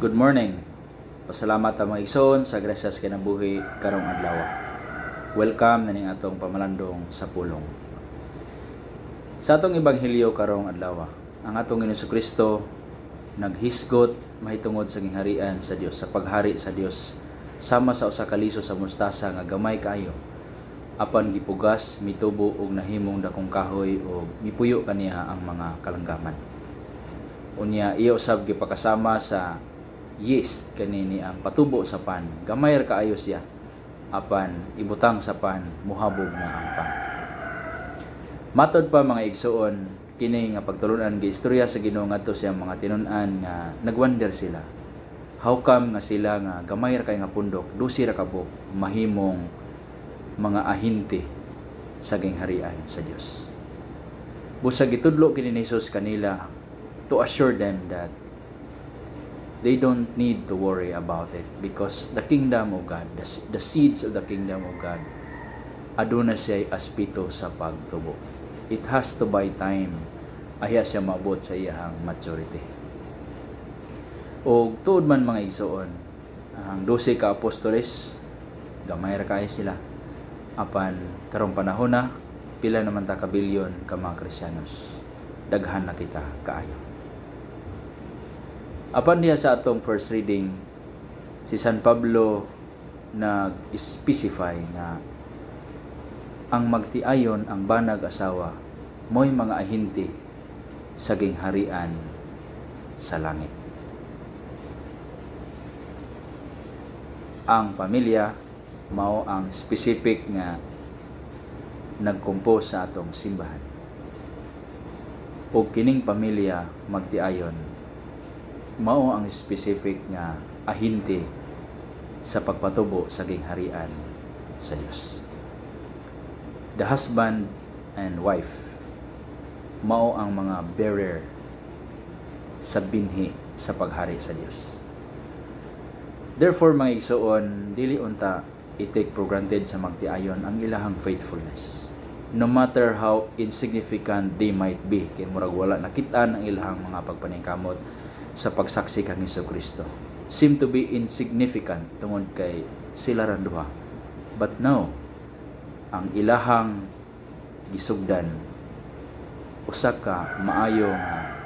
Good morning. Pasalamat ta, mga igsoon, sa grasya sa kinabuhi karong adlaw. Welcome na ning atong pamalandong sa pulong. Sa atong ebanghelyo karong adlaw, ang atong Ginoong Kristo naghisgot mahitungod sa gingharian sa Dios, sa paghari sa Dios, sama sa usa ka liso sa mustasa nga gamay kaayo apan gipugas, mitubo og nahimong dakong kahoy ug mipuyo kaniya ang mga kalanggaman. Unya iya usab gipakasama sa yeast kanini ang patubo sa pan. Gamay ra kaayo siya apan ibutang sa pan, muhabog na ang pan. Matod pa, mga igsoon, kini nga pagtulunan giistorya sa Ginoo ngadto sa iyang mga tinun-an nga nagwonder sila. How come nga sila nga gamay ra kay nga pundok, 12 ra kabuok, mahimong mga ahente sa gingharian sa Dios? Busag gitudlo kini ni Jesus kanila to assure them that they don't need to worry about it because the kingdom of God, the seeds of the kingdom of God, aduna siya aspeto sa pagtubo. It has to buy time ayha siya maabot sa iyahang maturity. Og tuod man, mga igsoon, ang 12 ka apostoles, gamay ra kaayo sila. Apan karong panahon na, pila naman ta ka bilyon ka mga Kristiyanos? Daghan na kita kaayo. Apan diha sa atong first reading, si San Pablo nag-specify nga ang magtiayon, ang banag asawa, mo'y mga ahente sa gingharian sa langit. Ang pamilya mao ang specific nga nag-compose sa atong simbahan. O kining pamilya magtiayon mao ang specific nga ahente sa pagpatubo sa gingharian sa Dios. The husband and wife mao ang mga bearer sa binhi sa paghari sa Dios. Therefore, mga igsoon, dili unta i-take for granted sa magtiayon ang ilahang faithfulness. No matter how insignificant they might be, kay murag wala nakitaan ang ilahang mga pagpaningkamot sa pagsaksi kang Hesus Kristo. Seem to be insignificant tungod kay sila rang duha. But no, ang ilahang gisugdan usa ka maayo nga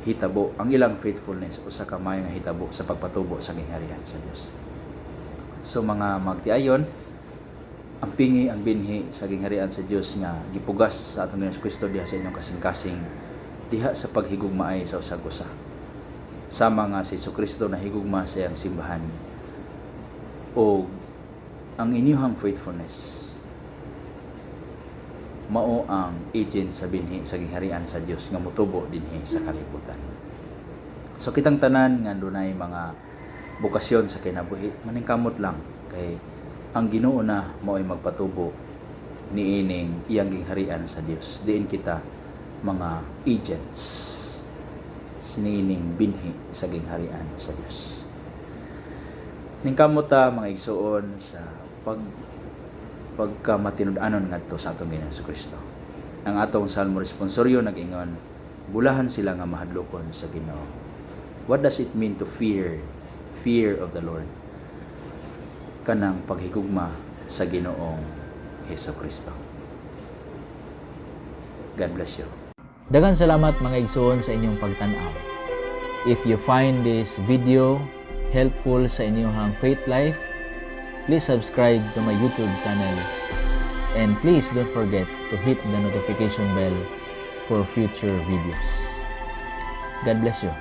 hitabo, ang ilang faithfulness usa ka maayo nga hitabo sa pagpatubo sa gingharian sa Dios. So mga magtiayon, ampingi ang binhi sa gingharian sa Dios nga gipugas sa atong Ginoong Kristo diha sa inyong kasing-kasing diha sa paghigugmaay sa usag usa. Sama nga si Kristo nahigugma sa iyang simbahan o ang inyuhang faithfulness mao ang agent sa binhi sa gingharian sa Dios nga motubo dinhi sa kalibutan. So kitang tanan nga dunay mga bokasyon sa kinabuhi, maningkamot lang kay ang Ginoo na mao'y magpatubo niining iyang gingharian sa Dios. Diin kita mga agents siniining binhi sa gingharian sa Dios. Ningkamot ta, mga igsoon, sa pagka matinud-anon ngadto sa atong Ginoong Kristo. Ang atong Salmo responsorio nag-ingon, "Bulahan sila nga mahadlokon sa Ginoo." What does it mean to fear? Fear of the Lord. Kanang paghigugma sa Ginoong Hesus Kristo. God bless you. Daghang salamat, mga igsoon, sa inyong pagtan-aw. If you find this video helpful sa inyong faith life, please subscribe to my YouTube channel. And please don't forget to hit the notification bell for future videos. God bless you.